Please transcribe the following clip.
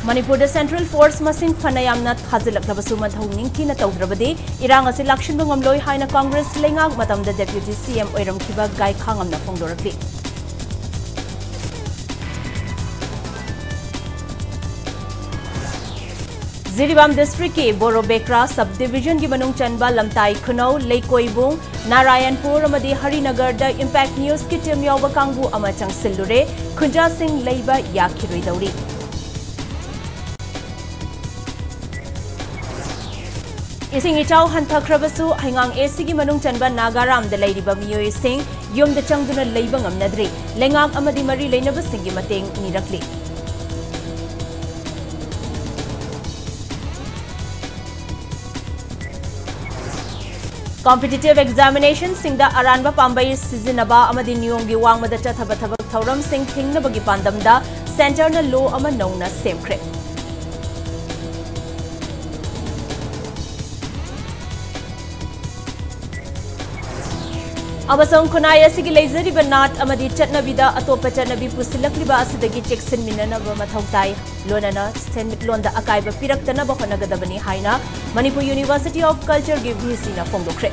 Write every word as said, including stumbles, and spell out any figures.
ꯃꯅꯤꯄꯨꯔꯗ central force ꯃꯁꯤꯡ ꯐꯅ ꯌꯥꯝꯅ ꯊꯥꯖꯤꯜꯂꯛꯂꯕꯁꯨ ꯃꯊꯧ ꯅꯤꯡꯊꯤꯅ ꯇꯧꯗ꯭ꯔꯕꯗꯤ ꯏꯔꯥꯡ ꯑꯁꯤ ꯂꯥꯛꯁꯤꯟꯕ ꯉꯝꯂꯣꯏ ꯍꯥꯏꯅ ꯀꯪꯒ꯭ꯔꯦꯁ ꯂꯩꯉꯥꯛ ꯃꯇꯝꯗ deputy C M ꯑꯣꯏꯔꯝꯈꯤꯕ ꯒꯥꯏꯈꯥꯉꯝꯅ ꯐꯣꯡꯗꯣꯔꯛꯂꯤ꯫ Jiribam districtꯀꯤ ꯕꯣꯔꯣꯕꯦꯀ꯭ꯔꯥ sub divisionꯒꯤ ꯃꯅꯨꯡ ꯆꯟꯕ ꯂꯝꯇꯥꯏ ꯈꯨꯅꯧ, ꯂꯩꯀꯣꯏꯕꯨꯡ, ꯅꯥꯔꯥꯌꯟꯄꯨꯔ ꯑꯃꯗꯤ ꯍꯔꯤꯅꯒꯔꯗ Impact Newsꯀꯤ team ꯌꯥꯎꯕ ꯀꯥꯡꯕꯨ ꯑꯃ ꯆꯪꯁꯤꯜꯂꯨꯔꯦ꯫ ꯈꯨꯟꯖꯥꯁꯤꯡ ꯂꯩꯕ ꯌꯥꯈꯤꯔꯣꯏꯗꯧꯔꯤ꯫ ꯏꯁꯤꯡ ꯏꯆꯥꯎ ꯍꯟꯊꯈ꯭ꯔꯕꯁꯨ ꯍꯩꯉꯥꯡ ACꯒꯤ ꯃꯅꯨꯡ ꯆꯟꯕ ꯅꯥꯒꯥꯔꯥꯝꯗ ꯂꯩꯔꯤꯕ ꯃꯤꯑꯣꯏꯁꯤꯡ ꯌꯨꯝꯗ ꯆꯪꯗꯨꯅ ꯂꯩꯕ ꯉꯝꯅꯗ꯭ꯔꯤ꯫ ꯂꯩꯉꯥꯛ ꯑꯃꯗꯤ ꯃꯔꯤ ꯂꯩꯅꯕꯁꯤꯡꯒꯤ ꯃꯇꯦꯡ ꯅꯤꯔꯛꯂꯤ꯫ Competitive examinationꯁꯤꯡꯗ ꯑꯔꯥꯟꯕ ꯄꯥꯝꯕꯩ ꯁꯤꯖꯤꯟꯅꯕ ꯑꯃꯗꯤ ꯅꯤꯌꯣꯝꯒꯤ ꯋꯥꯡꯃꯗ ꯆꯠꯊꯕ ꯊꯕꯛ ꯊꯧꯔꯝꯁꯤꯡ ꯊꯤꯡꯅꯕꯒꯤ ꯄꯥꯟꯗꯝꯗ centreꯅ law ꯑꯃ ꯅꯧꯅ ꯁꯦꯝꯈ꯭ꯔꯦ꯫ ꯑꯃꯁꯨꯡ ꯈꯨꯟꯅꯥꯏ ꯑꯁꯤꯒꯤ ꯂꯩꯖꯔꯤꯕ ꯅꯥꯠ ꯑꯃꯗꯤ ꯆꯠꯅꯕꯤꯗ ꯑꯇꯣꯞꯄ ꯆꯠꯅꯕꯤ ꯄꯨꯁꯤꯜꯂꯛꯂꯤꯕ ꯑꯁꯤꯗꯒꯤ ꯆꯦꯛꯁꯤꯟꯃꯤꯟꯅꯅꯕ ꯃꯊꯧ ꯇꯥꯏ꯫ ꯂꯣꯏꯅꯅ ꯁꯦꯟꯃꯤꯠꯂꯣꯟꯗ ꯑꯀꯥꯏꯕ ꯄꯤꯔꯛꯇꯅꯕ ꯍꯣꯠꯅꯒꯗꯕꯅꯤ ꯍꯥꯏꯅ Manipur University of Cultureꯒꯤ VCꯅ ꯐꯣꯡꯗꯣꯛꯈ꯭ꯔꯦ꯫